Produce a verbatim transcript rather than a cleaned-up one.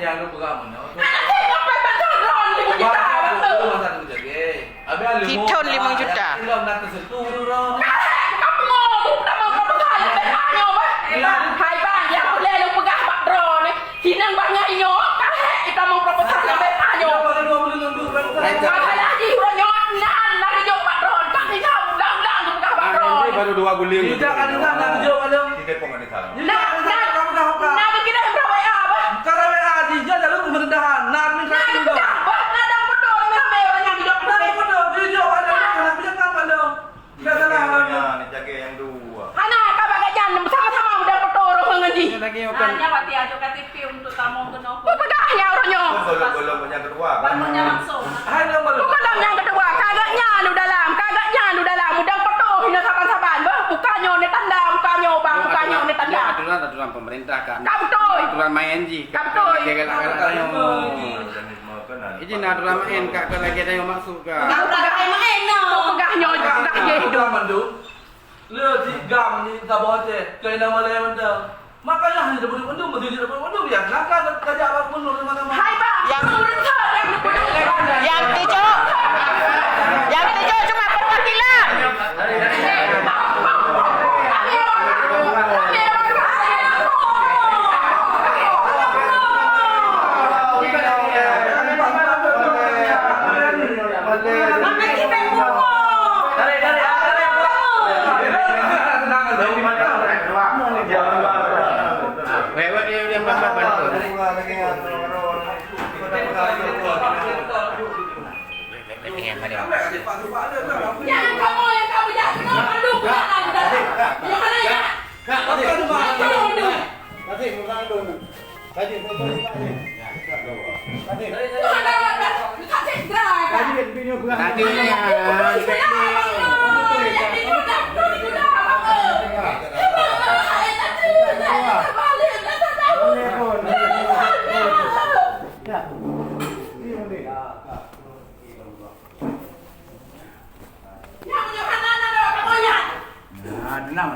Nyang peugah meunoe. Anak saya sampai bak droe limong juta. Bang, bang, bang, bang, bang, bang. Habis limong juta. Cit thon limong juta. Ilom na teusentuh dulu. Kahek, kamu ngomong, kamu proposal leubeh banyak, bah. Hai, bang, nyang boleh lu peugah bak droe ni. Sinang bak ngai nyoe, kahek, kamu proposal leubeh banyak. Masalah jih uroe nyoe, nan, nan dijok bak droe. Tak bisa ulang-ulang lu peugah bak droe. Baru dua guling. Tidak ada, nan dijok bak droe. Kita pun ada salah. Nah, nah, nah, begini, bro, W A, bah. Bukan W A, dijak lalu pemerintahan. Nah, administrasi nah, dulu. Bah, nah, dah betul, ramai-ramai orang yang hidup. Nah, betul, dijak ada, nah, bisa kan, Bang? Tidak salah, Bang. Nah, ni jaga yang dua. Hana, kau bak gajan, sama-sama udah betul, orang ngaji. Ini lagi, bukan. Hanya waktu ajuk K T P untuk kamu kena. Apa dah hanya orang nyo? Belum, belum, yang kedua. Barunya langsung. Hai, nombor. Bukan yang kedua, kagak nyan lu dalam, kagak nyan lu dalam, udah betul, hina saban-saban, bah. Bukan nyo ni tanda, bukan nyo, bang, bukan nyo ni tanda. Aturan, aturan pemerintah kan. Ka beutôi. Aturan main jih. Ka beutôi. Jaga lah, jaga lah. Ini aturan main, ka, ka lagi ada yang masuk, ka. Ka udah hai main, no. Peugah nyoe, peugah je hidup. Le si gam ni saboh teh, kena malai mantap. Makanya hanya dapat mandum, mesti dapat mandum ya. Naka tajak bak gubernur nama-nama. Hai, bang. Yang, yang tujuh, yang tujuh cuma perwakilan. Jangan kamu yang kamu jangan kenal mandum. Jangan ya. Nah, tenang.